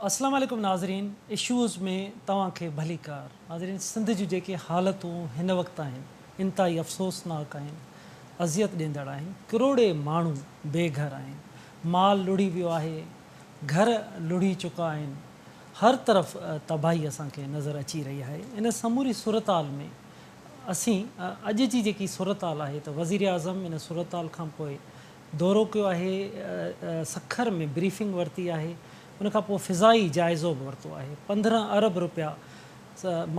اسلام عليڪم ناظرين اشوز ۾ توهان کي ڀليڪار ناظرين سنڌ جون جيڪي حالتون هن وقت آهن انتهائي افسوسناڪ آهن اذيت ڏيندڙ آهن ڪروڙين ماڻهو بي گهر آهن مال لڙهي ويو آهي گهر لڙهي چڪا آهن هر طرف تباهي اسان کي نظر اچي رهي آهي ان سموري صورتحال ۾ اسين اڄ جي جيڪي صورتحال آهي ته وزيراعظم ان صورتحال کان پوء دورو ڪيو آهي، سکر ۾ بريفنگ ورتي آهي، ان کان پوء فضائي جائزو به ورتو آهي، 15 ارب رپيا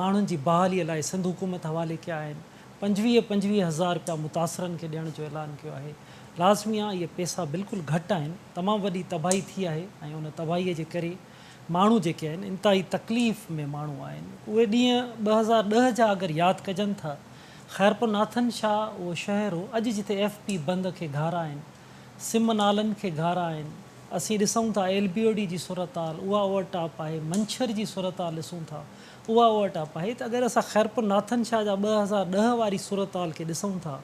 ماڻهن جي بحالي لاء سنڌ حڪومت حوالي ڪيا آهن، پنجويهه 25 هزار رپيا متاثرن کي ڏيڻ جو اعلان ڪيو آهي، لازمي آ اهي پيسا بلڪل گهٽ آهن، تمام وڏي تباهي ٿي آهي ۽ ان تباهي جي ڪري ماڻهو جيڪي آهن انتهائي تڪليف ۾ ماڻهو آهن، اهي ڏينهن 2010 جا اگر ياد ڪجن ٿا خيرپور ناٿن شاهه اهو شهر هو اڄ جتي ايف پي بند کي گهارا آهن، سم نالن کي گهارا آهن، اسين ڏسون ٿا ايل بي او ڊي جي صورتحال اها اوور ٽاپ آهي، منڇر جي صورتحال ڏسون ٿا اها اوور ٽاپ آهي ته اگر اسان خيرپور ناٿن شاهه جا 2010 واري صورتحال کي ڏسون ٿا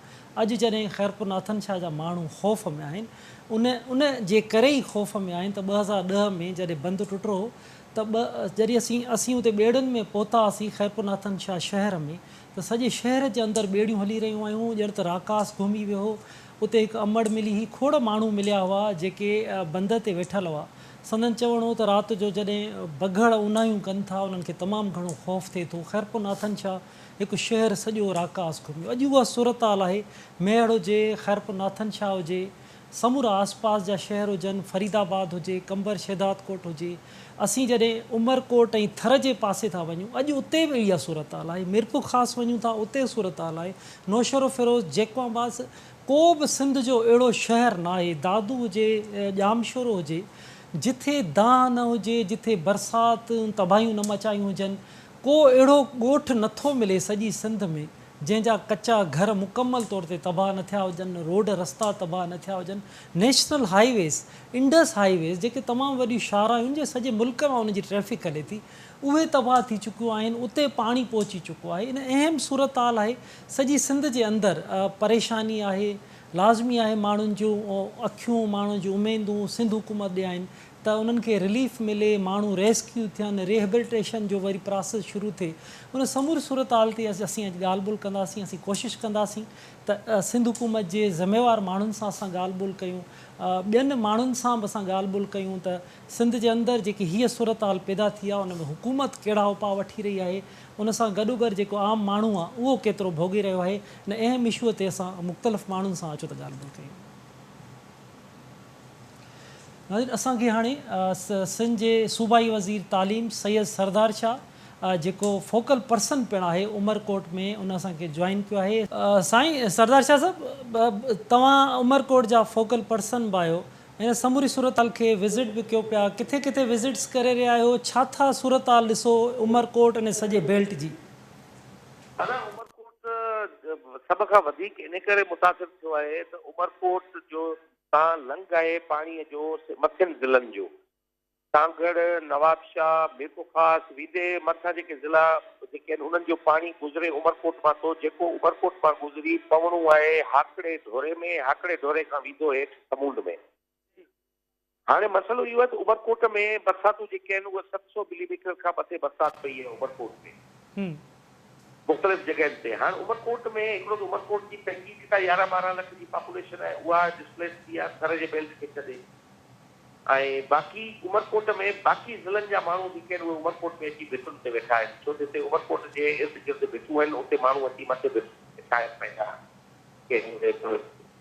اڄ جڏهن خيرپور ناٿن شاهه جا ماڻهو خوف ۾ آهن ان ان جي ڪري ئي خوف ۾ آهن ته 2010 ۾ جڏهن بند ٽٽو هو ته ٻه جڏهن اسين اسين اتي ٻيڙن ۾ پهتا هئاسين خيرپور ناٿن شاهه شهر ۾ ته سڄي شهر جي اندر ٻيڙيون هلي رهيون هيون، ڄڻ ته راڪاس گهمي ويو هو. اتي هڪ امڙ ملي هئي، کوڙ ماڻهو مليا هئا، جيڪي بند تي ويٺل هئا. سندن چوڻ هو ته رات جو جڏهن بگهڙ اوناهيون ڪن ٿا، انهن کي تمام گهڻو خوف ٿئي ٿو. خيرپور ناٿن شاهه هڪ شهر سڄو راڪاس گهميو. اڄ اها صورتحال آهي. ميهڙ هجي، خيرپور ناٿن شاهه هجي، سمورا آس پاس جا شهر هجن، فريد آباد هجي، قمبر شهدادڪوٽ هجي، اسين جڏهن عمرڪوٽ ۽ ٿر جي پاسي ٿا وڃون، اڄ اتي به اها صورتحال آهي، ميرپورخاص وڃون ٿا اتي صورتحال آهي، نوشهروفيروز، جيڪب آباد، ڪو به سنڌ جو اهڙو شهر ناهي، دادو هجي، ڄامشورو هجي، جٿي دانهن نه هجي، جٿي برسات تباهيون نه مچايون هجن، ڪو اهڙو ڳوٺ نٿو ملي سڄي سنڌ ۾ جنهن جا ڪچا گهر مڪمل طور تي تباهه نه ٿيا هجن، روڊ رستا تباهه نه ٿيا هجن، national highways, Indus highways جيڪي تمام وڏيون شاهراهيون جي سڄي ملڪ مان ان جي ٽريفڪ هلي ٿي اهي تباهه ٿي چڪيون آهن، اتي پاڻي پهچي چڪو آهي، ان اهم صورتحال آهي، سڄي سنڌ جي اندر پريشاني آهي، لازمي آهي ماڻهن جون اکيون، ماڻهن جون اميدون سنڌ حڪومت ڏي آهن ته انهن کي رليف ملي، ماڻهو ريسڪيو ٿين، ريهبلٽيشن جو وري پراسيس شروع ٿئي، ان سموري صورتحال تي اسين اڄ ڳالهه ٻولهه ڪنداسين، اسين ڪوشش ڪنداسين ته سنڌ حڪومت جي ذميوار ماڻهن سان اسان ڳالهه ٻولهه ڪيون، ٻين ماڻهن سان به اسان ڳالهه ٻولهه ڪيون ته سنڌ جي اندر جيڪي هيء صورتحال پيدا ٿي آهي ان ۾ حڪومت ڪهڙا اپاء وٺي رهي آهي، ان سان گڏوگڏ جيڪو عام ماڻهو آهي اهو ڪيترو ڀوڳي رهيو آهي، ان اهم اشوء تي اسان مختلف ماڻهن سان اچو ته ڳالهه ٻولهه ڪيون. ناظرين اسان کي هاڻي سنڌ جي صوبائي وزير تعليم سيد سردار شاهه جيڪو فوڪل پرسن پڻ آهي عمرڪوٽ ۾ ان اسان کي جوائن ڪيو آهي. سائين سردار شاهه صاحب توهان عمرڪوٽ جا فوڪل پرسن به آهيو هن سموري صورتحال کي وزٽ به ڪيو پيا ڪٿي ڪٿي وزٽس ڪري رهيا آهيو ڇا ٿا صورتحال ڏسو عمرڪوٽ ۽ سڄي بيلٽ جي. دادا عمرڪوٽ سڀ کان وڌيڪ ان ڪري متاثر ٿيو آهي ته عمرڪوٽ جو تان لنگهه آهي پاڻي جو مٿين ضلعن جو سانگهڙ، نوابشاهه، ميرپورخاص ويندي مٿان جيڪي ضلعا جيڪي آهن انهن جو پاڻي گذري عمرڪوٽ مان ٿو جيڪو عمرڪوٽ مان گذري پوڻو آهي هاڪڙي ڍوري ۾ هاڪڙي ڍوري کان ويندو هيٺ سمونڊ ۾. هاڻي مسئلو اهو آهي ته عمرڪوٽ ۾ برساتون جيڪي آهن اهي 700 ملي ميٽر کان مٿي برسات پئي آهي عمرڪوٽ ۾ مختلف جڳهين تي. هاڻ عمرڪوٽ ۾ هڪڙو ته عمرڪوٽ جي پنهنجي جيڪا يارهن ٻارهن لک جي پاپوليشن آهي اها ڊسپليس ٿي آهي ٿر جي بيلٽ کي ڇڏي ۽ باقي عمرڪوٽ ۾ باقي ضلعن جا ماڻهو جيڪي آهن اهي عمرڪوٽ ۾ اچي ڀتن تي ويٺا آهن ڇو ته هتي عمرڪوٽ جي ارد گرد ڀتون آهن اتي ماڻهو اچي مٿي ڀتن تي ويٺا آهن پنهنجا ڪي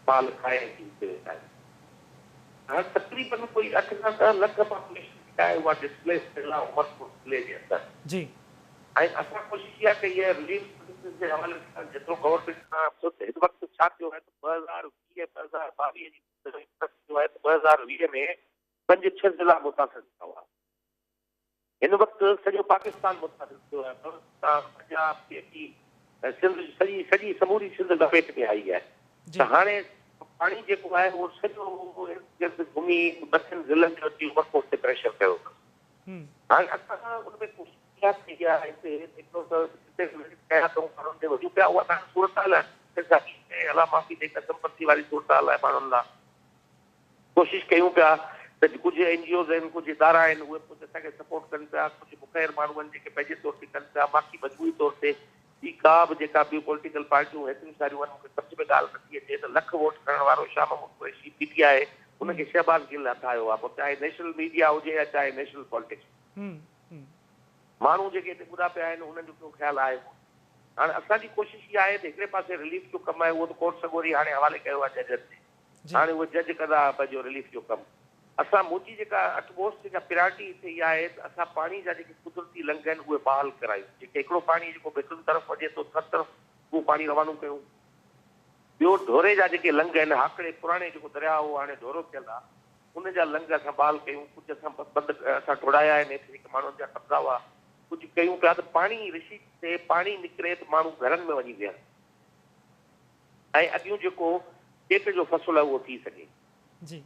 مال کائي اچي اتي ويٺا آهن. هاڻ تقريبن ڪوئي اٺ کان ڏهه لک پاپوليشن جيڪا آهي اها ڊسپليس ٿيل آهي عمرڪوٽ ضلعي جي اندر. جي. ۽ اسان ڪوشش اها ڪئي آهي رليف سروسز جي حوالي سان جيترو گورنمينٽ کان ڇو ته هن وقت ڇا ٿيو آهي ته 2020 2022 جي ٿيو آهي ته 2020 ۾ پنج ڇهه ضلعا متاثر ٿيا هئا. هن وقت سڄو پاڪستان متاثر ٿيو آهي، بلوچستان، پنجاب، ڪي پي ۽ سنڌ سڄي سڄي سموري سنڌ لپيٽ ۾ آئي آهي ته هاڻي پاڻي جيڪو آهي اهو سڄو ارد گرد گهمي مٿين ضلعن جو اچي عمرڪوٽ تي پريشر ڪيو اٿس. هاڻي اسان ان ۾ ڪوشش اها ڪئي آهي هتي هڪڙو ته جتي به وزٽ ڪيا اٿئون ماڻهن ڏي وڃون پيا اها توهان صورتحال آهي الله معافي ڏي قسم پرسي واري صورتحال آهي ماڻهن لاء. ڪوشش ڪيون پيا ته ڪجهه اين جي اوز آهن، ڪجهه ادارا آهن، اهي ڪجهه اسان کي سپورٽ ڪن پيا، ڪجهه مخير ماڻهو آهن جيڪي پنهنجي طور تي ڪن پيا، باقي مجموعي طور تي ٻي ڪا به جيڪا ٻيون پوليٽيڪل پارٽيون هيتريون ساريون آهن، مون کي سمجهه ۾ ڳالهه نٿي اچي ته لک ووٽ کڻڻ وارو شاهه محمود قريشي پي ٽي آء ان کي شهباز گل هٿ آيو آهي، پوء چاهي نيشنل ميڊيا هجي يا چاهي نيشنل پاليٽڪس هجي. ماڻهو جيڪي هتي ٻڏا پيا آهن انهن جو ڪو خيال آهي ڪونه. هاڻ اسان جي ڪوشش اها آهي ته هڪڙي پاسي رليف جو ڪم آهي اهو ته ڪورٽ سڳوري هاڻي حوالي ڪيو آهي ججن تي. هاڻي اهي جج ڪندا پنهنجو رليف جو ڪم. اسان منهنجي جيڪا اٽ موسٽ جيڪا پريارٽي هتي اها آهي ته اسان پاڻي جا جيڪي قدرتي لنگهه آهن اهي بحال ڪرايون. جيڪي هڪڙو پاڻي جيڪو ڀتين طرف وڃي ٿو ٿر طرف اهو پاڻي روانو ڪيون. ٻيو ڍوري جا جيڪي لنگهه آهن هاڪڙي پراڻي جيڪو درياء هو هاڻي ڍورو ٿيل آهي ان جا لنگهه اسان بحال ڪيون ڪجهه اسان بند اسان ٽوڙايا آهن هيٺ جيڪي ماڻهن جا قبضا هئا ڪجهه ڪيون پيا ته پاڻي رشي تي پاڻي نڪري ته ماڻهو گهرن ۾ وڃي ويهن ۽ اڳيون جيڪو چيٽ جو فصل آهي اهو ٿي سگهي. جي.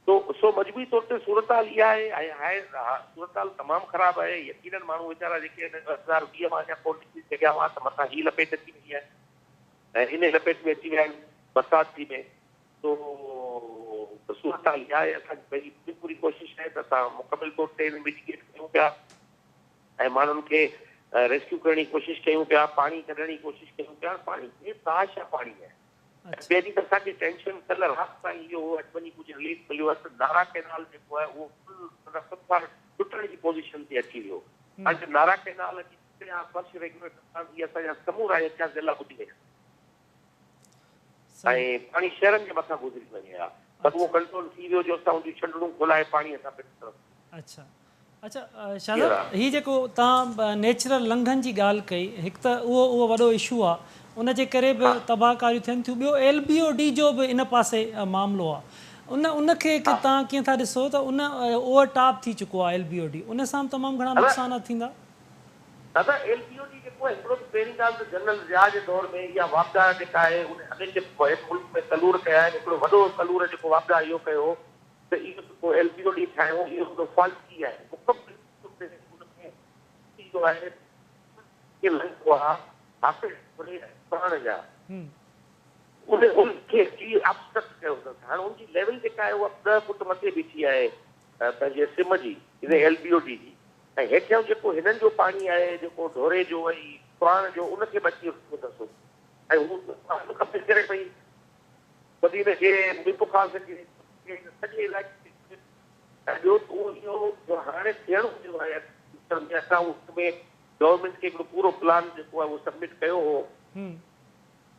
تو سو مجموعي طور تي صورتحال اها آهي ۽ هاء صورتحال تمام خراب آهي يقينن ماڻهو ويچارا جيڪي 2020 مان اڃا ڪونه نڪري سگهيا هئا ته مٿان هي لپيٽ اچي وئي آهي ۽ انهي لپيٽ ۾ اچي ويا آهن برسات جي ۾ سو صورتحال اها آهي اسان جي پنهنجي پوري پوري ڪوشش آهي ته اسان مڪمل طور تي ميٽيگيٽ ڪيون پيا ۽ ماڻهن کي ريسڪيو ڪرڻ جي ڪوشش ڪيون پيا پاڻي ڪڍڻ جي ڪوشش ڪيون پيا پاڻي بي تحاشا پاڻي آهي ۽ پهرين ته اسان کي ٽينشن ڪلهه رات تائين اهو هو اڄ وڃي ڪجهه رليف مليو آهي ته نارا ڪئنال جيڪو آهي اهو فل رفتار ٽٽڻ جي پوزيشن تي اچي ويو هاڻي نارا ڪئنال اچي ٽٽي ها فرش ريگيوليٽر سان هي اسان جا سمورا هيٺيان ضلعا ٻڏي وڃن ۽ پاڻي شهرن جي مٿان گذري وڃي ها پر اهو ڪنٽرول ٿي ويو جو اسان ان جون ڇنڊڻون کولائي پاڻي اسان ٻن طرف. اڇا اڇا شاهه صاحب هي جيڪو توهان نيچرل لنگهن جي ڳالهه ڪئي هڪ ته اهو اهو وڏو اشو آ ان جي ڪري به تباهه ڪاريون ٿين ٿيون ٻيو ايل بي او ڊي جو به ان پاسي معاملو آ ان ان کي توهان ڪيئن ٿا ڏسو ته ان اوور ٽاپ ٿي چڪو آ ايل بي او ڊي ان سان به تمام گهڻا نقصانات ٿيندا. دادا ايل بي او ڊي جيڪو آهي هڪڙو ته پهرين ڳالهه ته جنرل ضياء جي دور ۾ اها واپڊا جيڪا آهي ان انيڪ هن ملڪ ۾ ڪلور ڪيا آهن هڪڙو وڏو ڪلور جيڪو واپڊا اهو ڪيو هو ته اهو جيڪو ايل بي او ڊي ٺاهيو اهو هڪڙو فالٽي آهي مڪمل طور تي ان ۾ اهو آهي ڪي لنڪ هئا حافظ پراڻ جا ان ان کي اچي ابسٽرڪٽ ڪيو اٿس هاڻ ان جي ليول جيڪا آهي اها 10 فوٽ مٿي بيٺي آهي پنهنجي سم جي يعني ايل بي او ڊي جي ۽ هيٺيان جيڪو هنن جو پاڻي آهي جيڪو ڍوري جو ۽ پراڻ جو ان کي به اچي رڪيو اٿس ۽ هو پاڻ به ڪمپلين ڪري پئي بدين کي ميرپورخاص کي سڄي علائقي کي ۽ ٻيو ته اهو اهو جو هاڻي ٿيڻو جو آهي ۾ اسان ان ۾ گورنمينٽ کي هڪڙو پورو پلان جيڪو آهي اهو سبمٽ ڪيو هو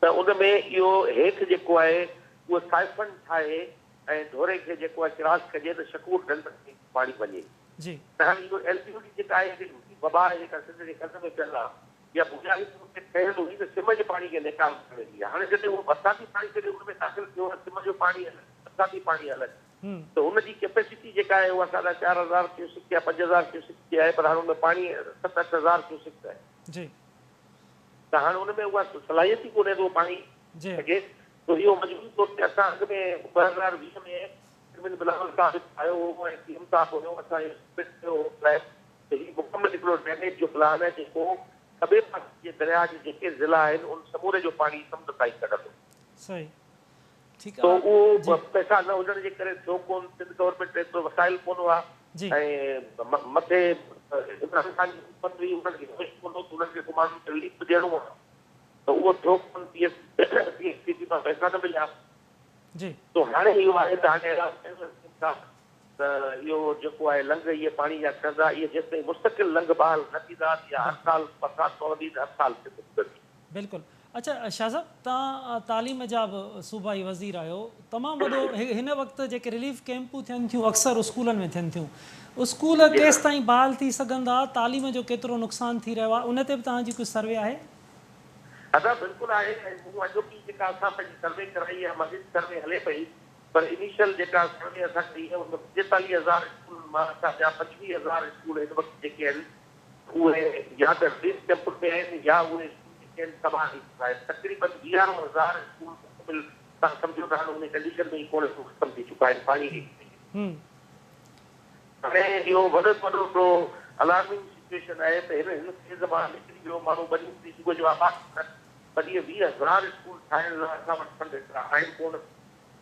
ته ان ۾ اهو هيٺ جيڪو آهي اهو سائفن ٺاهي ۽ ڍوري کي جيڪو آهي ڪراس ڪجي ته شڪور ڍنڍ تائين پاڻي وڃي. جي. ته هاڻي اهو ايل بي او ڊي جيڪا آهي هڪڙي وڏي وبا آهي جيڪا سنڌ جي ڪنڌ ۾ پيل آهي اها بنيادي طور تي ٺهيل هئي ته سم جي پاڻي کي نيڪال ڪرڻ جي هاڻي جڏهن اهو برساتي پاڻي جڏهن ان ۾ داخل ٿيو آهي سم جو پاڻي الڳ برساتي پاڻي الڳ ته ان جي ڪيپيسٽي جيڪا آهي اها ساڍا 4000 ڪيوسڪ يا 5000 ڪيوسڪ جي آهي پر هاڻي ان ۾ پاڻي 7 8000 ڪيوسڪ آهي. جي. ته هاڻي ان ۾ اها صلاحيت ئي ڪونهي ته اهو پاڻي سگهي ته اهو مجموعي طور تي اسان اڳ ۾ 2020 ۾ چيئرمين بلاول صاحب آيو هو ۽ سي ايم صاحب هيو اسان اهو سبمٽ ڪيو هو پلان ته هي مڪمل هڪڙو ڊرينيج جو پلان آهي جيڪو کٻي پاسي جي درياهه جي جيڪي ضلعا آهن ان سموري جو پاڻي سمنڊ تائين ڪڍندو. صحيح ٺيڪ سو آ اهو جي. پئسا نه هجڻ جي ڪري ٿيو ڪون سنڌ گورنمينٽ ايترو وسائل ڪون هئا جي. ۽ مٿي عمران خان جي حڪومت هئي انهن کي هوش ڪون هو ته انهن کي ڪو ماڻهن کي رليف به ڏيڻو آ ته اهو ٿيو ڪون پي ايس سي پي مان پئسا نه مليا. جي. سو هاڻي اهو آهي ته هاڻي اعلان ڪيو آهي سي ايم صاحب ته اهو جيڪو آهي لنگهه اهي پاڻي جا ٺهندا اهي جيستائين مستقل لنگهه بحال نه ٿيندا ته اها هر سال برسات پوندي ته هر سال سنڌ ٻڏندي. بلڪل اڇا شاهه صاحب توهان تعليم جا به صوبائي وزير آهيو تمام وڏو هن وقت جيڪي رليف ڪيمپون ٿين ٿيون اڪثر اسڪولن ۾ ٿين ٿيون اسڪول ڪيستائين بحال ٿي سگهندا تعليم جو ڪيترو نقصان ٿي رهيو آهي ان تي به توهان جي ڪجهه سروي آهي؟ ادا بلڪل آهي ۽ مون اڄوڪي جيڪا اسان پنهنجي سروي ڪرائي آهي مزيد سروي هلي پئي پر انيشل جيڪا سروي اسان ڪئي آهي ان ۾ 45 هزار اسڪولن مان اسان جا 25 هزار اسڪول هن وقت جيڪي آهن اهي يا ته رليف ڪيمپن ۾ آهن يا اهي اسڪول جيڪي آهن تباهه ٿي چڪا آهن تقريبن ويهارو هزار اسڪول مڪمل توهان سمجهو ته هاڻي ان ڪنڊيشن ۾ ئي ڪونهن ڪو ختم ٿي چڪا آهن پاڻي جي ڪري. هاڻي اهو وڏو ۾ وڏو هڪڙو الارمنگ سچوئيشن آهي ته هن هن فيز مان نڪري ويو ماڻهو ٻنيون ڦري صبح جو آباد ڪن پر اهي 20 هزار اسڪول ٺاهڻ لاء اسان وٽ فنڊ ايترا آهن ڪونه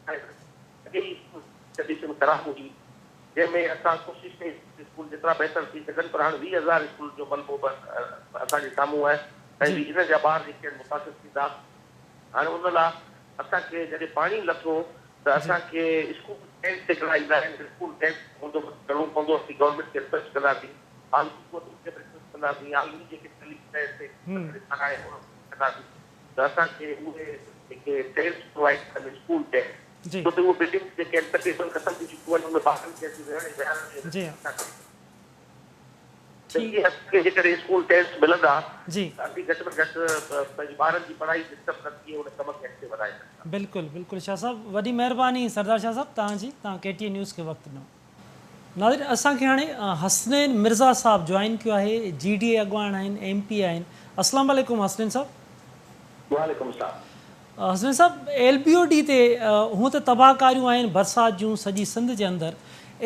۽ اڳي ئي اسڪول جي ڪنڊيشن خراب هئي. جنهن ۾ اسان ڪوشش ڪئي ته اسڪول جيترا بهتر ٿي سگهن پر هاڻ 20 هزار اسڪولن جو ملبو به اسان جي سامهون آهي ۽ انهن جا ٻار جيڪي آهن متاثر ٿيندا. هاڻ ان لا اسان کي جڏهن پاڻي لٿو ته اسان کي اسڪول ٽينٽس هڪڙا ايندا آهن اسڪول ٽينٽس جو بندوبست ڪرڻو پوندو. اسين گورنمينٽ کي رڪويسٽ ڪنداسين، عالمي قوتن کي به رڪويسٽ ڪنداسين، عالمي جيڪي تعليمي ادارا آهن انهن کي ڪنداسين ته اسان کي اهي جيڪي ٽينٽس پرووائيڊ ڪن اسڪول ٽينٽس. ڇو ته اهي بلڊنگس جيڪي آهن تقريبن ختم ٿي چڪيون آهن ان ۾ ٻارن کي اسين ويهڻ ۽ ويهارڻ جي نٿا ڪري سگهون. ته اهي اسان کي جيڪڏهن اسڪول ٽينٽس ملندا ته اسين گهٽ ۾ گهٽ پنهنجي ٻارن جي پڙهائي ڊسٽرب نه ٿئي ان ڪم کي اڳتي وڌائي سگهندا. بلڪل بلڪل شاهه صاحب وڏي مهرباني سردار شاهه صاحب توهان جي توهان ڪي ٽي اين نيوز کي وقت ڏنو. ناظرين اسان کي هاڻي حسنين مرزا صاحب جوائن ڪيو آهي جي ڊي اي اڳواڻ آهن ايم پي آهن السلام عليڪم حسنين صاحب. وعليڪم السلام. حسنين صاحب ايل بي او ڊي تي هونء ته تباهه ڪاريون آهن برسات جون سڄي سنڌ جي اندر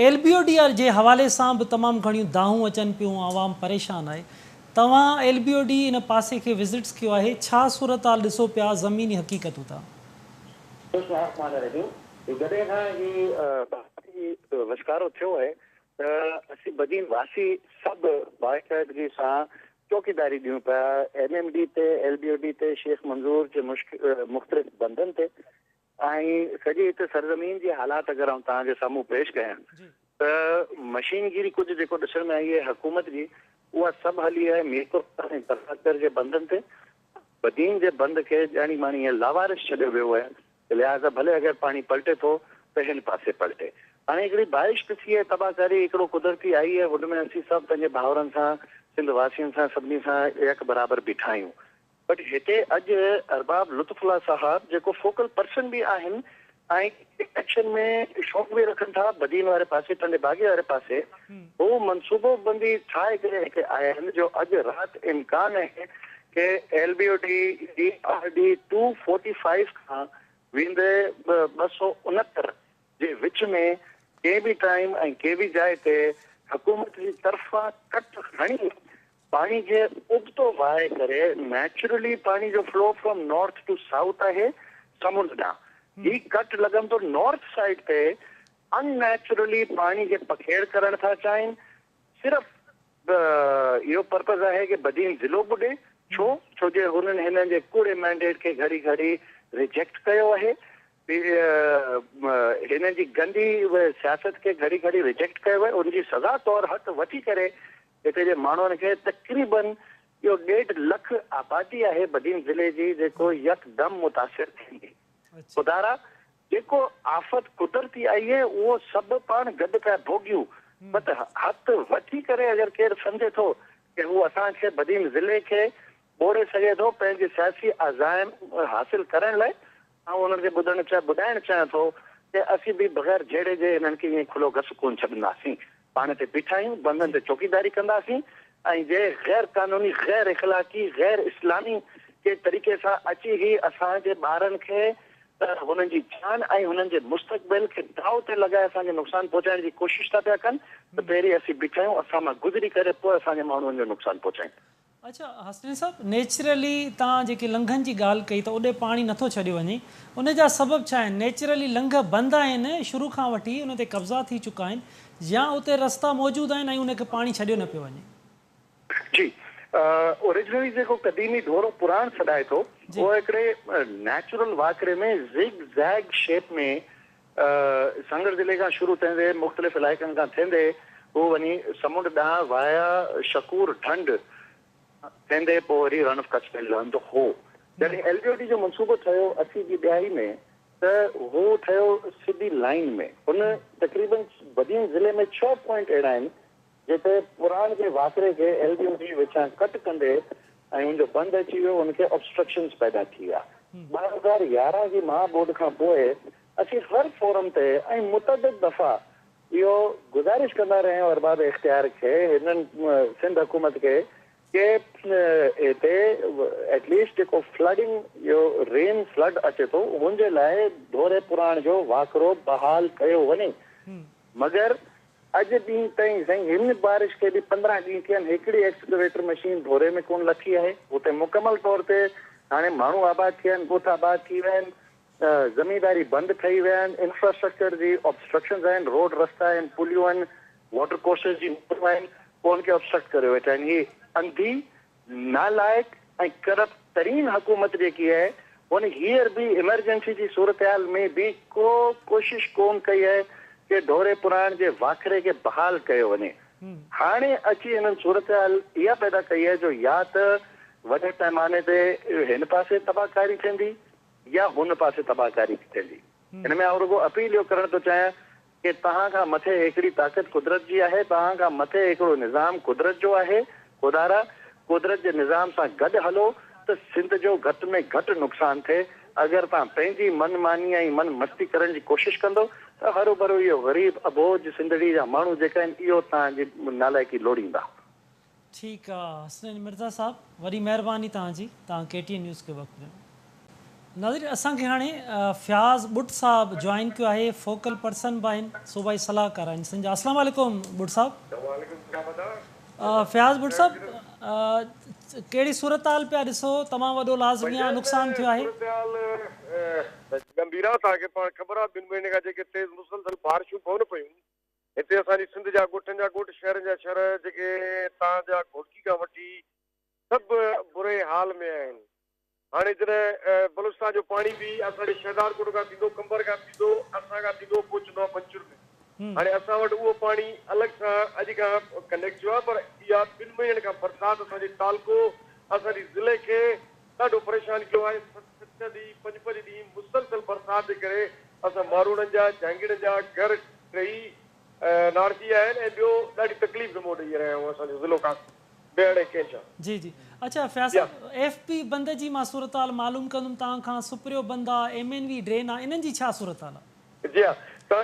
ايل بي او ڊي جي حوالي سان به تمام گهڻيون دانهون اچن پيون عوام پريشان آهي توهان ايل بي او ڊي ان پاسي کي وزٽس ڪيو آهي ڇا صورتحال ڏسو پيا زميني حقيقتون تان. بسم الله الرحمٰن الرحيم جڏهن کان هي برسات جي وسڪارو ٿيو آهي ته اسين بدين واسي سڀ باقاعدگي سان چوڪيداري ڏيون پيا ايم ايم ڊي تي ايل بي او ڊي تي شيخ منظور جي مختلف بندن تي ۽ سڄي هتي سرزمين جي حالات اگر آئون توهان جي سامهون پيش ڪيان ته مشين گيري ڪجهه جيڪو ڏسڻ ۾ آئي آهي حڪومت جي اها سڀ هلي آهي ميرپور ۽ پرهاتر جي بندن تي بدين جي بند کي ڄاڻي ماڻي ائين لاوارث ڇڏيو ويو آهي ته لهٰذا ڀلي اگر پاڻي پلٽي ٿو ته هن پاسي پلٽي. هاڻي هڪڙي بارش به ٿي آهي تباهه ڪاري هڪڙو قدرتي آئي آهي هن ۾ اسين سڀ پنهنجي ڀائرن سان سنڌ واسين سان سڀني سان يڪ برابر بيٺا آهيون بٽ هتي اڄ ارباب لطف الله صاحب جيڪو فوڪل پرسن به آهن ۽ اليڪشن ۾ شوق به رکن ٿا بدين واري پاسي ٽنڊي باگي واري پاسي هو منصوبو بندي ٺاهي ڪري هتي آيا آهن جو اڄ رات امڪان آهي ڪي ايل بي او ڊي جي R D two forty five کان ويندي 269 جي وچ ۾ ڪنهن به ٽائيم ۽ ڪنهن به جاء تي حڪومت جي طرفان ڪٽ هڻي پاڻي کي ابتو وهائي ڪري نيچرلي پاڻي جو flow from north to south آهي سمنڊ ڏانهن هي ڪٽ لڳندو نارٿ سائيڊ تي ان نيچرلي پاڻي کي پکيڙ ڪرڻ ٿا چاهين صرف اهو پرپز آهي ڪي بدين ضلعو ٻڏي ڇو ڇو جي هنن هنن جي ڪوڙي مينڊيٽ کي گهڙي گهڙي ريجيڪٽ ڪيو آهي هنن جي گندي سياست کي گهڙي گهڙي ريجيڪٽ ڪيو آهي ان جي سزا طور هٿ وٺي ڪري هتي جي ماڻهن کي تقريبن اهو ڏيڍ لک آبادي آهي بدين ضلعي جي جيڪو يڪدم متاثر ٿيندي. خدارا جيڪو آفت قدرتي آئي اهي اهو سڀ پاڻ گڏ پيا ڀوڳيون بت هٿ وٺي ڪري اگر ڪير سمجهي ٿو ڪي هو اسان کي بدين ضلعي کي ٻوڙي سگهي ٿو پنهنجي سياسي عزائم حاصل ڪرڻ لاء آئون انهن کي ٻڌڻ ٻڌائڻ چاهيان ٿو ته اسين به بغير جهيڙي جي هنن کي ائين کلو گس ڪونه ڇڏنداسين. پاڻ تي بيٺا آهيون، بندن تي چوڪيداري ڪنداسين ۽ جي غير قانوني، غير اخلاقي، غير اسلامي ڪي طريقي سان اچي هي اسان جي ٻارن کي هنن جي جان ۽ هنن جي مستقبل کي داء تي لڳائي اسان کي نقصان پهچائڻ جي ڪوشش ٿا پيا ڪن ته پهرين اسين بيٺا آهيون، اسان مان گذري ڪري پوء اسان جي ماڻهن جو نقصان پهچائين. اڇا حسنين صاحب نيچرلي توهان جيڪي لنگهن جي ڳالهه ڪئي ته اوڏي پاڻي نٿو ڇڏيو وڃي ان جا سبب ڇا آهن نيچرلي لنگهه بند آهن شروع کان وٺي ان تي قبضا ٿي چڪا آهن يا اتي رستا موجود آهن ۽ ان کي پاڻي ڇڏيو نه پيو وڃي. جي اوريجنلي جيڪو قديمي ڍورو پراڻ سڏائي ٿو اهو هڪڙي نيچرل واڪري ۾ زگ زيگ شيپ ۾ سانگهڙ ضلعي کان شروع ٿيندي مختلف علائقن کان ٿيندي هو وڃي سمنڊ ڏانهن وايا شڪور ڍنڍ ٿيندي پوء وري رڻ آف ڪڇ ۾ لهندو هو. جڏهن ايل بي او ڊي جو منصوبو ٺهيو 80 جي ڏهائي ۾ ته هو ٺهيو سڌي لائين ۾. هن تقريبن بدين ضلعي ۾ ڇهه پوائنٽ اهڙا آهن جتي پراڻ جي واڪري کي ايل بي او ڊي وچان ڪٽ ڪندي ۽ ان جو بند اچي ويو ان کي آبسٽرڪشنز پيدا ٿي ويا. 2011 جي مها ٻوڏ کان پوء اسين هر فورم تي ۽ متعدد دفعا اهو گذارش ڪندا رهيا آهيون ارباب اختيار کي هنن سنڌ حڪومت کي ڪي هتي ايٽ ليسٽ جيڪو فلڊنگ جو رين فلڊ اچي ٿو ان جي لاء ڍوري پراڻ جو واڪرو بحال ڪيو وڃي مگر اڄ ڏينهن تائين سائين هن بارش کي به 15 ڏينهن ٿيا آهن هڪڙي ايڪسڪويٽر مشين ڍوري ۾ ڪونه لٿي آهي اتي مڪمل طور تي هاڻي ماڻهو آباد ٿي ويا آهن ڳوٺ آباد ٿي ويا آهن زمينداري بند ٺهي ويا آهن، انفراسٽرڪچر جي آبسٽرڪشنز آهن، روڊ رستا آهن، پليون آهن، واٽر ڪورسز جي نهرون آهن، پوء ان کي آبسٽرڪٽ ڪريو ويٺا آهن. هي انڌي، نالائق ۽ ڪرپٽ ترين حڪومت جيڪي آهي ان هينئر به ايمرجنسي جي صورتحال ۾ به ڪو ڪوشش ڪون ڪئي آهي ڪي ڍوري پراڻ جي واکري کي بحال ڪيو وڃي. هاڻي اچي هنن صورتحال اها پيدا ڪئي آهي جو يا ته وڏي پئماني تي هن پاسي تباهڪاري ٿيندي يا هن پاسي تباهڪاري ٿيندي. هن ۾ آئون رڳو اپيل اهو ڪرڻ ٿو چاهيان ڪي توهان کان مٿي هڪڙي طاقت قدرت جي آهي، توهان کان مٿي هڪڙو نظام قدرت جو آهي، خدارا قدرت جي نظام سان گڏ هلو ته سنڌ جو گهٽ ۾ گهٽ نقصان ٿئي، اگر توهان پنهنجي من ماني ۽ من مستي ڪرڻ جي ڪوشش ڪندو ته هروڀرو اهو غريب اٻوجهه سنڌڙي جا ماڻهو جيڪا آهن اهو توهان جي نالائقي لوڙيندا. ٺيڪ آ حسنين مرزا صاحب وڏي مهرباني توهان جي توهان ڪي ٽي اين نيوز کي وقت ڏنو. ناظرين اسان کي هاڻي فياض ٻٽ صاحب جوائن ڪيو آهي فوڪل پرسن به آهن صوبائي صلاحڪار آهن سنڌ جا اسلام عليڪم ٻٽ صاحب. وعليڪم السلام ادا. فياض ٻٽ صاحب ڪهڙي صورتحال پيا ڏسو تمام وڏو لازمي آ نقصان ٿيو آهي. صورتحال ڳنڀير آ توهان کي پاڻ خبر آ ٻن مهيني کان جيڪي تيز مسلسل بارشون پون پيون هتي اسان جي سنڌ جا ڳوٺن جا ڳوٺ شهرن جا شهر جيڪي تان جا گهوٽڪي کان وٺي سڀ بري حال ۾ آهن. هاڻي جڏهن بلوچستان جو پاڻي به اسان جي شهدادڪوٽ کان ٿيندو قمبر کان ٿيندو اسان کان ٿيندو پهچندو آهي منڇر ۾ هاڻي اسان وٽ اهو پاڻي الڳ سان اڄ کان ڪنيڪٽ ٿيو آهي پر اها ٻن مهينن کان برسات اسان جي تعلقو اسان جي ضلعي کي ڏاڍو پريشان ڪيو آهي، ست ست ڏينهن، پنج پنج ڏينهن مسلسل برسات جي ڪري اسان ماروئڙن جا، جهانگيئڙن جا گهر ڊهي نار ٿي ويا آهن ۽ ٻيو ڏاڍي تڪليف کي منهن ڏئي رهيا آهيون اسان جو ضلعو قاسم ميهڙ ۽ ڪينجهر. جي جي اڇا فياض صاحب ايف پي بند جي مان صورتحال معلوم ڪندم توهان کان سپريو بند آ ايم اين وي ڊرين آ انهن جي ڇا صورتحال آ. جي ها ته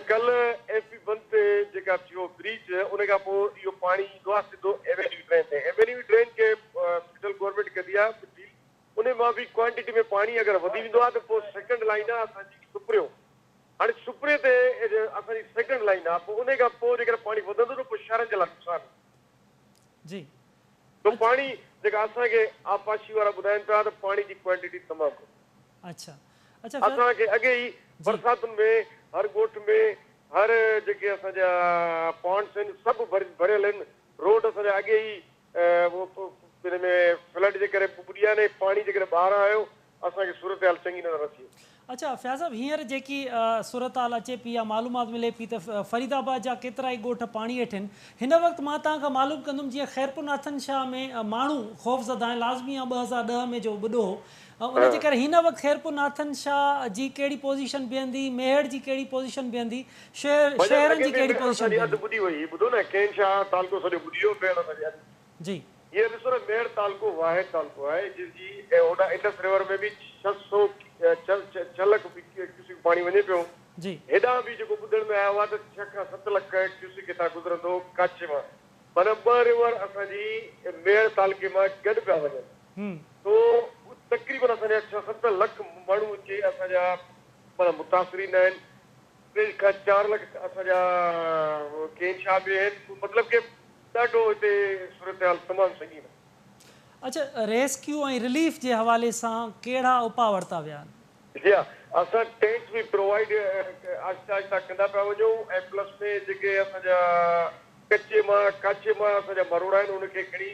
ڪلهه ايف پي بند تي جيڪا ٿيو بريچ ان کان پوء اهو پاڻي ايندو آهي سڌو ايوينيو ڊرين تي ايوينيو ڊرين کي سينٽرل گورنمينٽ ڪندي آهي ڊيل ان مان به ڪوانٽيٽي ۾ پاڻي اگر وڌي ويندو آهي ته پوء سيڪنڊ لائين آهي اسان جي سپريو هاڻي سپري تي اسان جي سيڪنڊ لائين آهي پوء ان کان پوء جيڪڏهن پاڻي وڌندو ته پوء شهرن جي لاء نقصان جي ته پاڻي جيڪا اسان کي آبپاشي وارا ٻڌائين پيا ته پاڻي جي ڪوانٽيٽي تمام گهٽ اڇا اڇا اسان کي اڳي ئي برساتن ۾ هر ڳوٺ ۾ هر جيڪي اسان جا پونڊس آهن سڀ ڀريل آهن روڊ اسان جا اڳي ئي ان ۾ فلڊ جي ڪري ٻڏي ويا آهن ۽ پاڻي جيڪڏهن ٻاهران آيو اسان کي صورتحال چڱي نظر نٿي اچي. اڇا فياض صاحب هينئر جيڪي صورتحال اچي پئي يا معلومات ملي پئي ته فريد آباد جا ڪيترائي ڳوٺ پاڻي هيٺ آهن هن وقت مان توهان کان معلوم ڪندم جيئن خيرپور ناٿن شاهه ۾ ماڻهو خوفزده آهن لازمي آهي 2010 ۾ جو ٻڏو هو ان جي ڪري هن وقت خيرپور ناٿن شاهه جي ڪهڙي پوزيشن بيهندي، ميهڙ جي ڪهڙي پوزيشن بيهندي، شهر ڀڄن شهرن اڳي جي به ڪهڙي ميهڙ پوزيشن اسان جي اڌ بيهندي. ٻڏي وئي هئي ٻڌو نه ڪين شاهه تعلقو سڄو ٻڏي ويو ميهڙ اسان جي اڌ ٻڏي. جي. هينئر ڏسو نه ميهڙ تعلقو واحد تعلقو آهي جنهن جي هوڏانهن انڊس ريور ۾ به 600 ڇهه لک ڪيوسڪ پاڻي وڃي پيو جي. هيڏانهن به جيڪو ٻڌڻ ۾ آيو آهي ته 6 کان 7 لک ڪيوسڪ هتان گذرندو ڪاڇي مان معنيٰ ٻه ريور اسان جي ميهڙ تعلقي مان گڏ پيا وڃن. سو تقريبن اسان جا ڇهه ست لک ماڻهو اچي اسان جا معنيٰ متاثرين آهن ٽي کان چار لک اسان جا ڪين شاهه به آهن مطلب ڪي ڏاڍو هتي صورتحال تمام سنگين آهي. اڇا ريسڪيو ۽ رليف جي حوالي سان ڪهڙا اپاء ورتا ويا آهن؟ جي ها اسان ٽينٽس به پرووائيڊ آهستي آهستي ڪندا پيا وڃون ۽ پلس ۾ جيڪي اسان جا ڪچي مان ڪاڇي مان اسان جا مروڙا آهن ان کي کڻي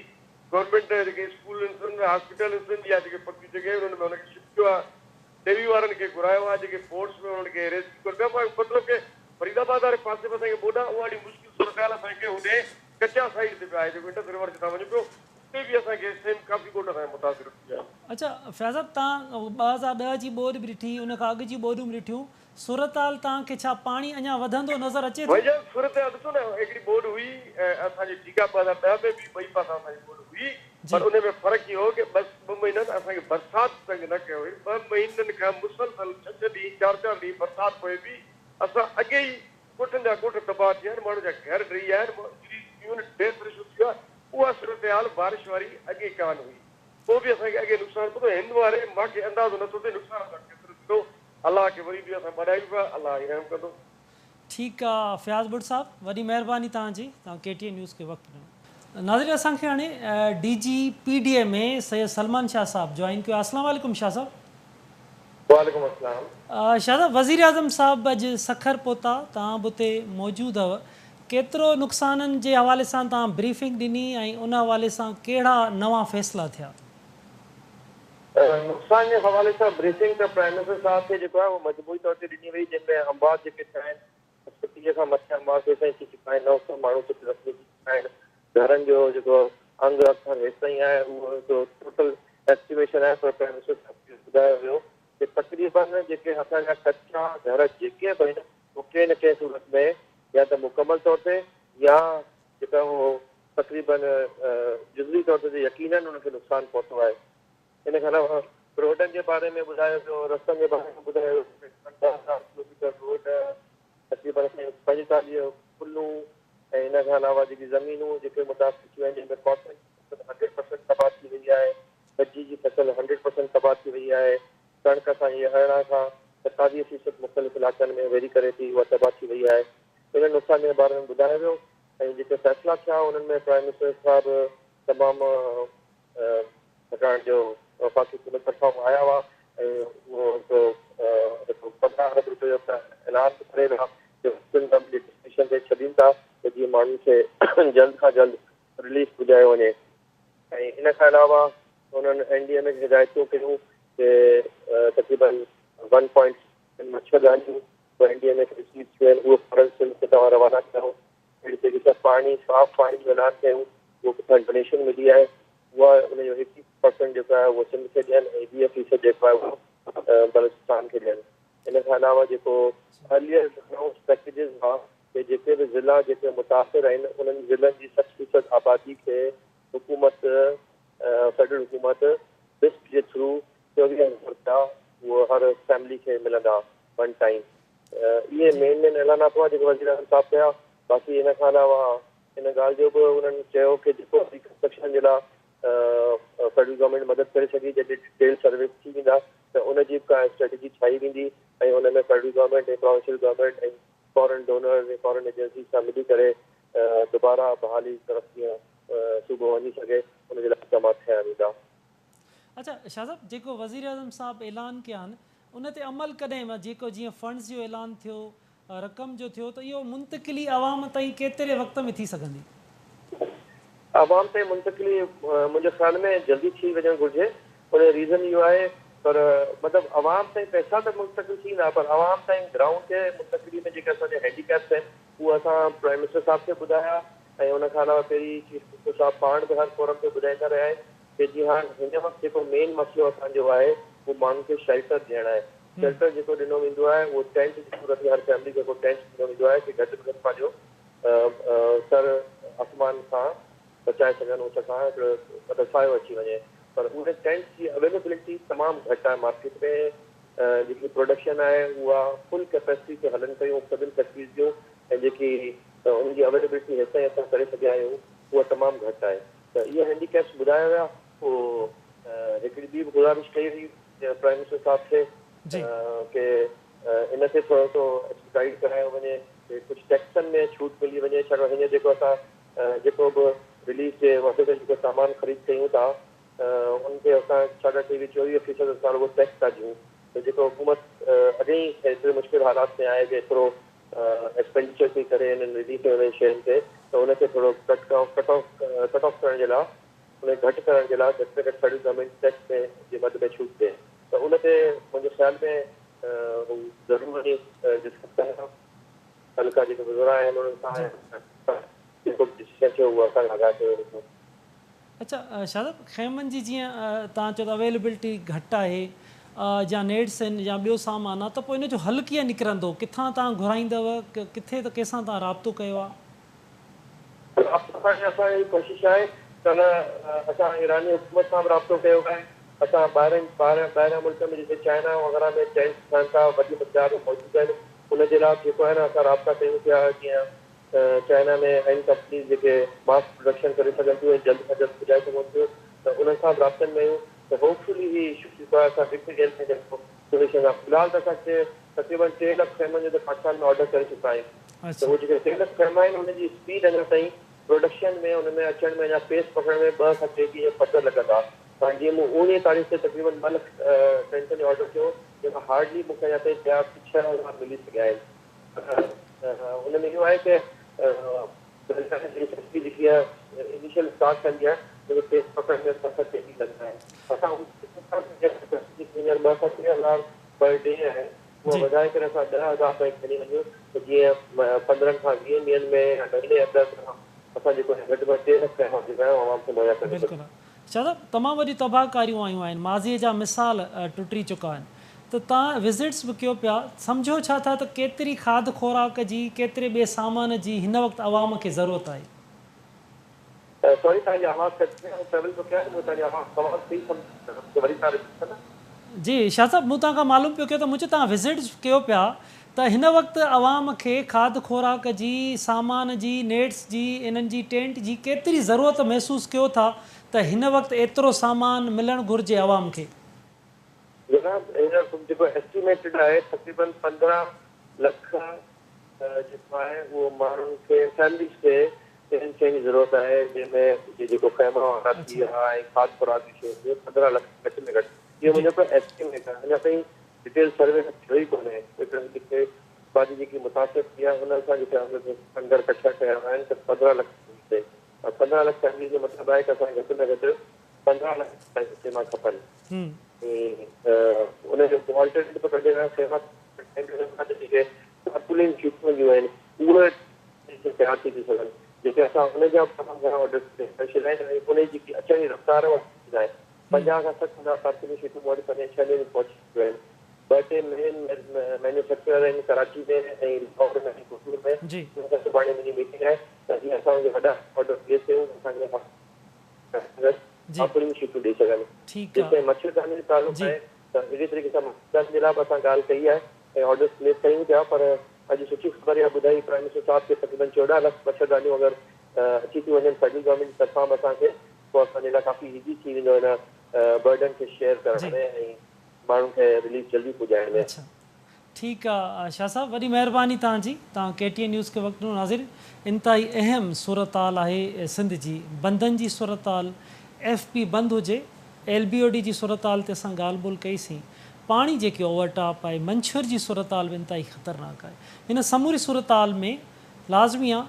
گورنمينٽ جيڪي اسڪول آهن هاسپيٽل آهن يا جيڪي پڪيون جڳهيون آهن انهن ۾ انهن کي شفٽ ڪيو آهي نيوي وارن کي گهرايو آهي جيڪي بوٽس ۾ انهن کي ريسڪيو ڪن پيا مطلب ڪي فريد آباد واري پاسي به اسان کي ٻوڏ آهي اها ڏاڍي مشڪل صورتحال اسان کي هوڏي ڪچا سائيڊ تي به آهي جيڪو انڊس ريور جتان وڃي پيو اتي به اسان کي سيم ڪافي ڳوٺ اسان جا متاثر ٿي ويا آهن. اڇا فياض صاحب تان 2010 جي ٻوڏ به ڏٺي ان کان اڳ جون ٻوڏون به ڏٺيون صورتحال توهان کي ڇا پاڻي اڃا وڌندو نظر اچي ٿو؟ ڀائيجان صورتحال ڏسو نه هڪڙي ٻوڏ هئي اسان جي ٺيڪ آ 2010 ۾ به ٻئي پاسا اسان جي ٻوڏ هئي پر ان ۾ فرق اهو هو ڪي بس ٻه مهينن اسان کي برسات تنگ نه ڪيو هئي ٻه مهينن کان مسلسل ڇهه ڇهه ڏينهن چار چار ڏينهن برسات پئي پئي اسان اڳي ئي ڳوٺن جا ڳوٺ تباهه ٿي ويا آهن ماڻهن جا گهر ڊهي ويا آهن انجريز ٿيون آهن ڊيٿ ريشو ٿي ويو آهي اها صورتحال بارش واري اڳي ڪانه هئي پوء به اسان کي اڳي نقصان پهتو هن واري مان کي اندازو نٿو ٿئي نقصان اسان کي ڪيترو ٿيندو الله کي وري به اسان ٻاڏايون پيا الله ئي رحم ڪندو. ٺيڪ آ فياض ٻٽ صاحب وڏي مهرباني توهان جي توهان ڪي ٽي اين نيوز کي وقت ڏنو. ناظرين اسان کي هاڻي D G P D M A Syed Salman Shah صاحب جوائن ڪيو آ اسلام عليڪم شاهه صاحب. وعليڪم السلام. شاهه صاحب وزيراعظم صاحب اڄ سکر پهتا توهان به اتي موجود هئو ڪيترو نقصانن جي حوالي سان توهان بريفنگ ڏني ۽ ان حوالي سان ڪهڙا نوان فيصلا ٿيا؟ نقصان جي حوالي سان بريفنگ ته پرائم منسٽر صاحب کي جيڪو آهي اهو مجموعي طور تي ڏني وئي جنهن ۾ اموات جيڪي ٿيا آهن 130 کان مٿي اموات هيستائين ٿي چڪا آهن 900 ماڻهو ڪجهه زخمي ٿي چڪا آهن گهرن جو جيڪو انگ اکر هيستائين آهي اهو هڪڙو ٽوٽل ايسٽيميشن آهي پر پرائم منسٽر صاحب کي ٻڌايو ويو ته تقريبن جيڪي اسان جا ڪچا گهر جيڪي به آهن اهي ڪنهن نه ڪنهن صورت ۾ يا ته مڪمل طور تي يا جيڪا اهو تقريبن جزوي طور تي يقينن انهن کي نقصان پهتو آهي. ان کان علاوه روڊن جي باري ۾ ٻڌايو ويو، رستن جي باري ۾ ٻڌايو ويو، تقريبن 2000 ڪلوميٽر روڊ، تقريبن اسان جون 45 پلون ۽ ان کان علاوه جيڪي زمينون جيڪي متاثر ٿيون آهن جنهن ۾ ڪاٽن جي فصل هنڊريڊ پرسنٽ تباهه ٿي وئي آهي، گجي جي فصل هنڊريڊ پرسنٽ تباهه ٿي وئي آهي، ڪڻڪ اسان جي 18 کان 27 فيصد مختلف علائقن ۾ ويري ڪري ٿي اها تباهه ٿي وئي آهي. انهن نقصان جي باري ۾ ٻڌايو ويو ۽ جيڪي فيصلا ٿيا انهن ۾ پرائم منسٽر صاحب تمام ڇاڪاڻ جو وفاقي حڪومت طرفان به آيا هئا ۽ اهو هڪڙو هڪڙو 15 ارب روپين جو اعلان به ڪري ويا جو سنڌ گورنمينٽ جي ڊسڪريشن تي ڇڏين ٿا ته جيئن ماڻهن کي جلد کان جلد رليف پڄايو وڃي ۽ ان کان علاوه انهن اين ڊي ايم اي کي هدايتون ڪيون ته تقريبن ون پوائنٽ ڇهه گاڏيون اين ڊي ايم اي کي رسيو ٿيون آهن اهي فورن سنڌ کي توهان روانا ڪيو. اهڙي طريقي سان پاڻي صاف پاڻي جو اعلان ڪيو اهو ڪٿان ڊونيشن ملي آهي اها ان جو هڪ پرسنٽ جيڪو آهي اهو سنڌ کي ڏين ۽ 20 فيصد جيڪو آهي اهو بلوچستان کي ڏين ان کان علاوه جيڪو ارليئر انائونس پيڪيجز هئا ڪي جيڪي به ضلعا جيڪي متاثر آهن انهن ضلعن جي 60 فيصد آبادي کي حڪومت فيڊرل حڪومت بسپ جي ٿرو 24 هزار رپيا اهو هر فيملي کي ملندا ون ٽائيم اهي مين مين اعلانات هئا جيڪي وزيراعظم صاحب ڪيا باقي ان کان علاوه ان ڳالهه جو به انهن چيو ڪي جيڪو به ريڪنسٽرڪشن جي لاء فيڊرل گورنمينٽ مدد ڪري سگهي جڏهن ڊيٽيل سروي ٿي ويندا ته ان جي به ڪا اسٽريٽجي ٺاهي ويندي ۽ ان ۾ federal government ۽ provincial government ۽ foreign donors ۽ foreign agencies سان ملي ڪري دوباره بحالي طرف جيئن صوبو وڃي سگهي ان جي لاء اقدامات کنيا ويندا. اڇا شاهه صاحب جيڪو وزيراعظم صاحب اعلان ڪيا آهن ان تي عمل ڪڏهن معنيٰ جيڪو جيئن فنڊز جو اعلان ٿيو رقم جو ٿيو ته اهو منتقلي عوام تائين ڪيتري وقت ۾ ٿي سگهندي؟ عوام تائين منتقلي منهنجي خيال ۾ جلدي ٿي وڃڻ گهرجي ان جو ريزن اهو آهي پر مطلب عوام تائين پئسا ته منتقل ٿي ويندا پر عوام تائين گرائونڊ تي منتقلي ۾ جيڪي اسان جا هينڊيڪيپس آهن اهو اسان پرائم منسٽر صاحب کي ٻڌايا ۽ ان کان علاوه پهرين چيف منسٽر صاحب پاڻ به هر فورم تي ٻڌائيندا رهيا آهن ڪي جي هاڻ هن وقت جيڪو مين مسئلو اسان جو آهي اهو ماڻهن کي شيلٽر ڏيڻ آهي. شيلٽر جيڪو ڏنو ويندو آهي اهو ٽينٽ جي صورت ۾ هر فيملي کي هڪڙو ٽينٽ ڏنو ويندو آهي ڪي گهٽ ۾ گهٽ پنهنجو سر آسمان کان بچائي سگهن اس کان هڪڙو مطلب سايو اچي وڃي پر اهي ٽينٽس جي اويليبلٽي تمام گهٽ آهي مارڪيٽ ۾ جيڪي پروڊڪشن آهي اها فل ڪيپيسٽي تي هلن پيون سڀن فيڪٽريز جون ۽ جيڪي ان جي اويليبلٽي هيستائين اسان ڪري سگهيا آهيون اها تمام گهٽ آهي. ته اهي هينڊي ڪيپس ٻڌايا ويا. پوء هڪڙي ٻي به گذارش ڪئي وئي پرائم منسٽر صاحب کي ڪي ان تي ٿورو سو گائيڊ ڪرايو وڃي ڪي ڪجهه ٽيڪسن ۾ ڇوٽ ملي وڃي ڇاڪاڻ هينئر جيڪو اسان جيڪو به رليف جي مد ۾ جيڪو سامان خريد ڪيون ٿا ان تي اسان ساڍا ٽيويهه چوويهه فيصد اسان رڳو ٽيڪس ٿا ڏيون ته جيڪو حڪومت اڳي ئي ايتري مشڪل حالات ۾ آهي ڪي ايترو ايڪسپينڊيچر ٿي ڪري انهن رليف ۽ انهن شين تي ته ان کي ٿورو cut off cut off cut off ڪرڻ جي لاء ان کي گهٽ ڪرڻ جي لاء گهٽ ۾ گهٽ فيڊرل گورنمينٽ ٽيڪس ۾ جي مد ۾ ڇوٽ ڏي ته ان تي منهنجي خيال ۾ هو ضرور وڃي ڊسڪس ڪندا تعلقه جيڪي وزراء آهن انهن سان جيڪو به ڊسيشن ٿيو اهو اسان کي آگاهه ڪيو ويندو. اڇا شاهه صاحب خيمن جي جيئن توهان چيو ته اويليبلٽي گهٽ آهي يا نيڊس آهن يا ٻيو سامان آهي ته پوء ان جو حل ڪيئن نڪرندو ڪٿان توهان گهرائيندؤ ڪٿي ته ڪنهن سان توهان رابطو ڪيو آهي؟ رابطو اسان جي اسان جي ڪوشش آهي ته نه اسان ايراني حڪومت سان به رابطو ڪيو آهي اسان ٻاهرين ٻاهريان ملڪ ۾ جتي چائنا وغيره ۾ ٽينٽس ٺهن ٿا وڏي مقدار ۾ موجود آهن ان جي لاء به جيڪو آهي نه اسان رابطا ڪيون پيا جيئن چائنا ۾ آهن ڪمپنيز جيڪي ماس پروڊڪشن ڪري سگهن ٿيون ۽ جلد کان جلد پڄائي سگهون ٿيون ته انهن سان به رابطن ۾ آهيون ته هوپ فلي هي اشو جيڪو آهي اسان هڪ ڏينهن ۾ جيڪو سوليوشن آهي في الحال ته اسان کي تقريبن ٽي لک خيمن جو ته پاڪستان ۾ آرڊر ڪري چڪا آهيون ته اهي جيڪي ٽي لک خيما آهن ان جي اسپيڊ اڃا تائين پروڊڪشن ۾ ان ۾ اچڻ ۾ اڃا پيس پڪڙڻ ۾ ٻه کان ٽي ڏينهن فردر لڳندا هاڻي جيئن مون اوڻيهه تاريخ تي تقريبن ٻه لک ٽينٽن جو آرڊر ڪيو جنهن مان هارڊلي مون کي اڃا تائين ٻيا 6000 ملي سگهيا آهن. پر ان ۾ اهو آهي ته جيڪي آهي انيشل اسٽارٽ ڪندي آهي ان کي پيس پڪڙڻ ۾ ٻه کان ٽي ڏينهن لڳندا آهن. اسان هينئر 2 کان 3000 پر ڊي آهي اها وڌائي ڪري اسان 10,000 تائين کڻي وڃون ته جيئن 15 کان 20 ڏينهن ۾ يا مهيني اندر اسان جيڪو آهي گهٽ ۾ گهٽ 3 لک خيما جيڪا آهي عوام کي مهيا ڪري سگهون. بلڪل شاهه صاحب تمام وڏيون تباهه ڪاريون آيون آهن ماضي جا مثال ٽٽي چڪا آهن ته توهان وزٽس به ڪيو پيا سمجهو ڇا ٿا ته ڪيتري کاڌ خوراڪ جي ڪيتري ٻئي سامان جي هن وقت عوام کي ضرورت آهي. سوري توهان جي آواز ڪٽ ٿي آئون ٽريول پيو ڪيان مون توهان جي آواز سوال صحيح سمجهه نه وري توهان رپيٽ ڪندا. جي شاهه صاحب مون توهان کان معلوم پيو ڪيو ته مون چيو توهان وزٽس ڪيو پيا ته هن وقت عوام کي کاڌ خوراڪ جي سامان جي نيٽس جي انهن جي ٽينٽ جي ڪيتري ضرورت محسوس ڪيو ٿا ته هن وقت ايترو سامان ملڻ گهرجي عوام کي. جناب هينئر جيڪو ايسٽيميٽڊ آهي تقريبن 15 لک جيڪو آهي اهو ماڻهن کي فيمليز کي انهن شين جي ضرورت آهي جنهن ۾ اهي جيڪو خيما وارا ٿي ويا ۽ کاڌ خوراڪ جون شيون ٿي ويون 15 لک گهٽ ۾ گهٽ اهو منهنجو هڪڙو ايسٽيميٽ آهي اڃا تائين ڊيٽيل سروي ته ٿيو ئي ڪونهي هڪڙي جيڪي آبادي جيڪي متاثر ٿي آهي انهن سان جيڪي انگ اکر ڪٺا ڪيا ويا آهن ته 15 لک 15 لک فيمليز جو مطلب آهي ته اسان کي گهٽ ۾ گهٽ 15 لک تائين خيما کپن ۽ ان جو آلٽرنيٽ به ڪڍي رهيا خيما جيڪي ٽارپولين شيٽون هونديون آهن اهي تيار ٿي ٿيون سگهن جيڪي اسان ان جا به تمام گهڻا آرڊر ڏئي ڇڏيا آهن ۽ ان جي جيڪي اچڻ جي رفتار آهي اها تيز آهي 50 کان 60 هزار ٽارپولين شيٽون مون وٽ پنجن ڇهن ڏينهن ۾ پهچي چڪيون آهن ٻه ٽي مين مينوفيڪچرر آهن ڪراچي ۾ ۽ لاهور ۾ ۽ قصور ۾ انهن سان سڀاڻي منهنجي ميٽنگ آهي ته جيئن اسان ان کي وڏا آرڊر پليس ڪيون اسان کي آفرين شيٽون ڏئي سگهن. جيستائين مڇرداني جو تعلق آهي ته اهڙي طريقي سان مڇرداني جي لاء به اسان ڳالهه ڪئي آهي ۽ آرڊرز پليس ڪيون پيا پر اڄ سٺي خبر اها ٻڌائي پرائيم منسٽر صاحب کي تقريبن 14 لک مڇردانيون اگر اچي ٿيون وڃن فيڊرل گورنمينٽ جي طرفان به اسان کي پوء اسان جي لاء ڪافي ايزي ٿي ويندو ان برڊن کي شيئر ڪرڻ ۾ ۽ ماڻهن کي رليف جلدي پڄائڻ ۾. ٺيڪ آ شاھ صاحب وڏي مهرباني توهان جي توهان ڪي ٽي اين نيوز کي وقت ڏنو ناظرين انتهائي اهم صورتحال آهي سنڌ جي بندن جي صورتحال ايف پي بند هجي ايل بي او ڊي جي صورتحال تي اسان ڳالهه ٻولهه ڪئي سين پاڻي جيڪي اوور ٽاپ آهي منڇر جي صورتحال به انتهائي خطرناڪ آهي هن سموري صورتحال ۾ لازمي آ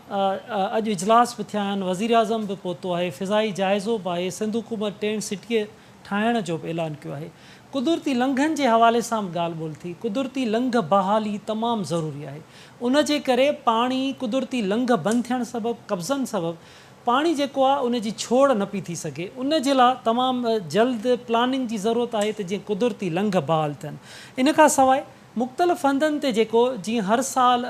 اڄ اجلاس به ٿيا آهن وزيراعظم به پهتو آهي فضائي جائزو به آهي سنڌ حڪومت ٽينٽ سٽيء ٺاهڻ جو به اعلان ڪيو آهي. قدرتي لنگهن جي حوالي سان به ڳالهه ٻولهه ٿي. قدرتي لنگهه بحالي تمام ضروري آهي. ان جي ڪري پاڻي قدرتي لنگهه بند ٿيڻ سبب قبضن سبب پاڻي جيڪو آهي ان جي ڇوڙ نه پئي ٿي سگهي. ان جي لا تمام جلد پلاننگ جي ضرورت آهي ته جيئن قدرتي لنگهه بحال ٿين. ان کان سواء مختلف هنڌن تي جيڪو جيئن هر سال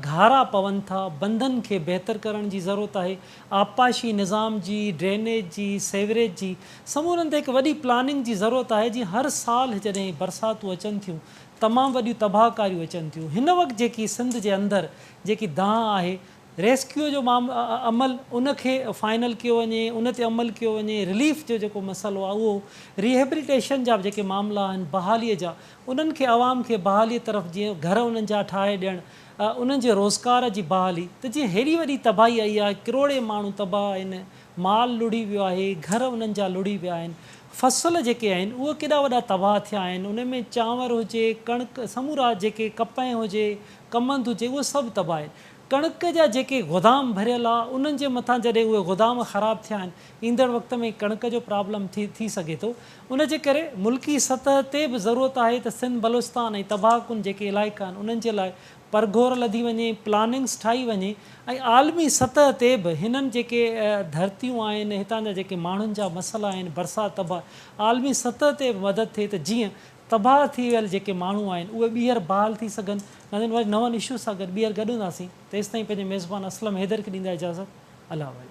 گهارا پون ٿا، بندن کي بهتر ڪرڻ جي ضرورت آهي، آبپاشي نظام جي، ڊرينيج جي، سيوريج جي، سمورن تي هڪ وڏي پلاننگ جي ضرورت آهي جيئن هر سال جڏهن برساتون اچن ٿيون تمام وڏيون تباهه ڪاريون اچن ٿيون هن وقت جيڪي سنڌ جي اندر جيڪي دانهن آهي ريسڪيو جو عمل ان کي فائنل ڪيو وڃي ان تي عمل ڪيو وڃي رليف جو جيڪو مسئلو آهي اهو ريهيبليٽيشن جا به جيڪي معاملا آهن بحالي جا انهن کي عوام کي بحالي طرف جيئن گهر انهن جا ٺاهي ڏيڻ انهن جي روزگار جي بحالي ته جيئن هيڏي وڏي تباهي آئي آهي ڪروڙين ماڻهو تباهه آهن مال لڙهي ويو آهي گهر انهن جا لڙهي ويا آهن فصل جيڪي آهن اهي ڪيڏا وڏا تباهه ٿيا آهن ان ۾ چانور هجي ڪڻڪ سمورا جيڪي ڪپهه هجي ڪمند هجي اهي سڀ تباهه آهن ڪڻڪ جا جيڪي گودام ڀريل آ انهن جي مٿان جڏهن اهي گودام خراب ٿيا آهن ايندڙ وقت ۾ ڪڻڪ جو پرابلم ٿي ٿي سگهي ٿو ان جي ڪري ملڪي سطح تي به ضرورت آهي ته سنڌ بلوچستان ۽ تباهه ڪن جيڪي علائقا آهن انهن جي لاء پرگهور لڌي وڃي پلاننگس ٺاهي وڃي ۽ عالمي سطح تي به هنن جيڪي ڌرتيون آهن هتان جا جيڪي ماڻهن جا مسئلا آهن برسات تباهه عالمي سطح تي به مدد ٿئي ته جيئن تباهه ٿي ويل جيڪي ماڻهو آهن اهي ٻيهر بحال ٿي سگهن. ناظرين وري نون اشوز سان گڏ ٻيهر گڏ هونداسين تيستائين پنهنجي ميزبان اسلم حيدر کي ڏيندا اجازت الله حوالي.